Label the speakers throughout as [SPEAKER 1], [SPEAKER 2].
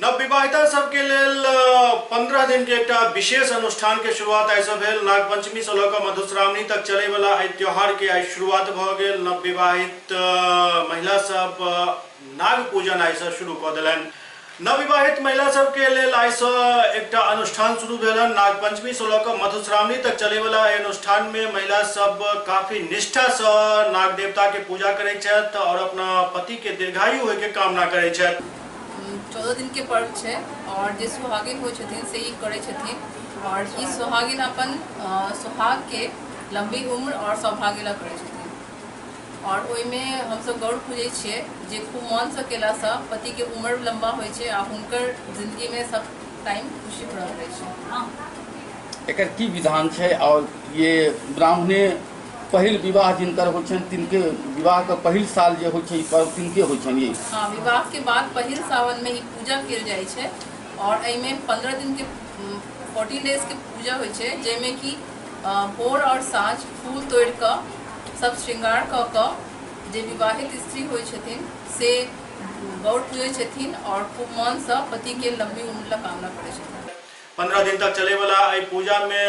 [SPEAKER 1] नवविवाहिता सबके लेल 15 दिन के एकटा विशेष अनुष्ठान के शुरुआत आइ सँ भेल। नागपंचमी से लऽ कऽ मधुश्रावणी तक चले वाला एहि त्योहार के आइ शुरुआत भऽ गेल। नवविवाहित महिला सब नाग पूजन आइ सँ शुरू कऽ देलनि। नवविवाहित महिला सबके लेल आइ सँ एकटा अनुष्ठान शुरू भेल। नागपंचमी से लऽ कऽ मधुश्रावणी तक चले वाला एहि अनुष्ठान में महिला सब काफी निष्ठा से नाग देवता के पूजा करै छथि और अपना पति के दीर्घायु होय के कामना करै छथि।
[SPEAKER 2] 14 दिन के पर्व छै और जे सुहागिन होइ छथिन से ई करै छथिन और ई सुहागिन अपन सुहाग के लंबी उम्र और सौभाग्य ला करै छथिन। और ओहिमे हमसब गौर पूजै छियै जे खूब मनसँ केलासँ पतिके उम्र लंबा होइ छै आ हुनकर जिंदगीमे सब टाइम खुशी भरल रहै छै।
[SPEAKER 3] एकर की विधान छै और ये ब्राह्मणे पहिल विवाह जिनकर होइ छनि तिनके विवाह के पहिल साल जे होइ छै ई पर्व तिनके होइ छनि ये?
[SPEAKER 2] हाँ, विवाह के बाद पहिल सावन में ई पूजा कयल जाइ छै और एहिमे 15 दिन के 14 डेज के पूजा होइ छै, जाहिमे कि भोर और साँझ फूल तोड़ि कऽ सब श्रृंगार कऽ कऽ जे विवाहित स्त्री होइ छथिन से गौर पूजै छथिन और खूब मनसँ पति के लंबी उम्र ला कामना करै छथिन।
[SPEAKER 1] 15 दिन तक चले वाला एहि पूजा में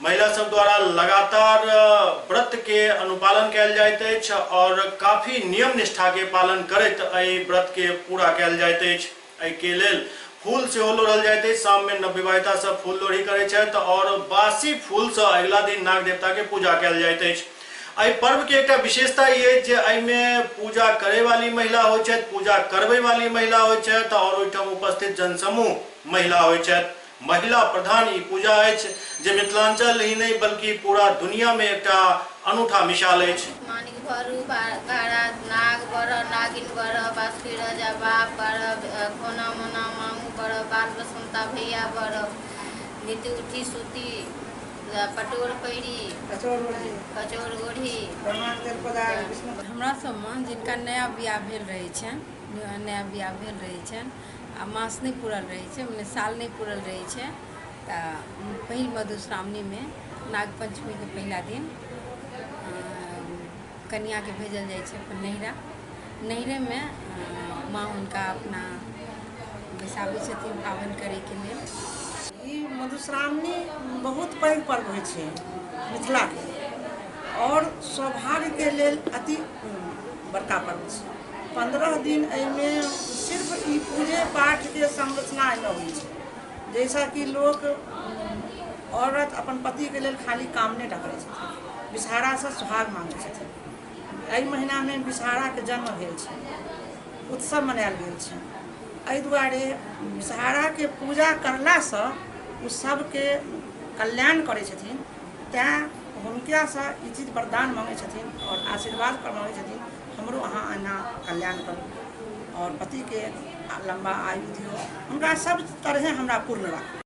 [SPEAKER 1] महिला सब द्वारा लगातार व्रत के अनुपालन कयल जाइत अछि और काफी नियम निष्ठा के पालन करैत एहि व्रत के पूरा कयल जाइत अछि। एहि के लेल फूल सेहो लोढ़ल जाइत अछि। शाम में नवविवाहिता सब फूल लोढ़ी करै छथि और बासी फूल से अगिला दिन नाग देवता के पूजा कयल जाइत अछि। एहि पर्व के एकटा विशेषता ई अछि जे एहिमे पूजा करे वाली महिला होइ छथि, पूजा करबै वाली महिला होइ छथि और ओहिठाम उपस्थित जनसमूह महिला होइ छथि। महिला प्रधान ई पूजा अछि जे मिथिलांचल ही नहीं बल्कि पूरा दुनिया में एकटा अनूठा मिसाल अछि।
[SPEAKER 4] मानिक भरू भाड़ा नाग बर नागिन बर बासुकी राजा बाप बर खोना मोना मामू बर बाल बसंता भैया बर नित उठी सूती पटोर पैरी कचौर ओढ़ी।
[SPEAKER 5] हमरा सबमे जिनका नया बियाह भेल रहै छनि, नया बियाह भेल रहै छनि आ मास नहि पूरल रहै छै, मने साल नहि पूरल रहै छै, तऽ पहिल मधुश्रावणीमे नागपंचमीके पहिला दिन कनियाके भेजल जाइ छै अपन नैहरा। नैहरेमे माँ हुनका अपना बैसाबै छथिन पाबनि करैके लेल।
[SPEAKER 6] ई मधुश्रावणी बहुत पैघ पर्व होइ छै मिथिलाके और सौभाग्यके लेल अति बड़का पर्व छै। 15 दिन एहिमे सिर्फ ई पूजे पाठके संरचना एहिमे होइ छै, जैसा कि लोक औरत अपन पतिके लेल खाली कामने टा करै छथिन, विषहारासँ सुहाग मांगै छथिन। एहि महीनामे विषहाराके जन्म भेल छै, उत्सव मनायल गेल छै। एहि दुआरे विषहाराके पूजा करलासँ ओ सबके कल्याण करै छथिन, तैँ हुनकासँ ई चीज वरदान मांगै छथिन और आशीर्वाद पर मांगै छथिन, हमरो अहाँ एना कल्याण करू और पतिके लम्बा आयु दियौ, हुनका सब तरहे हमरा पूर्ण राखू।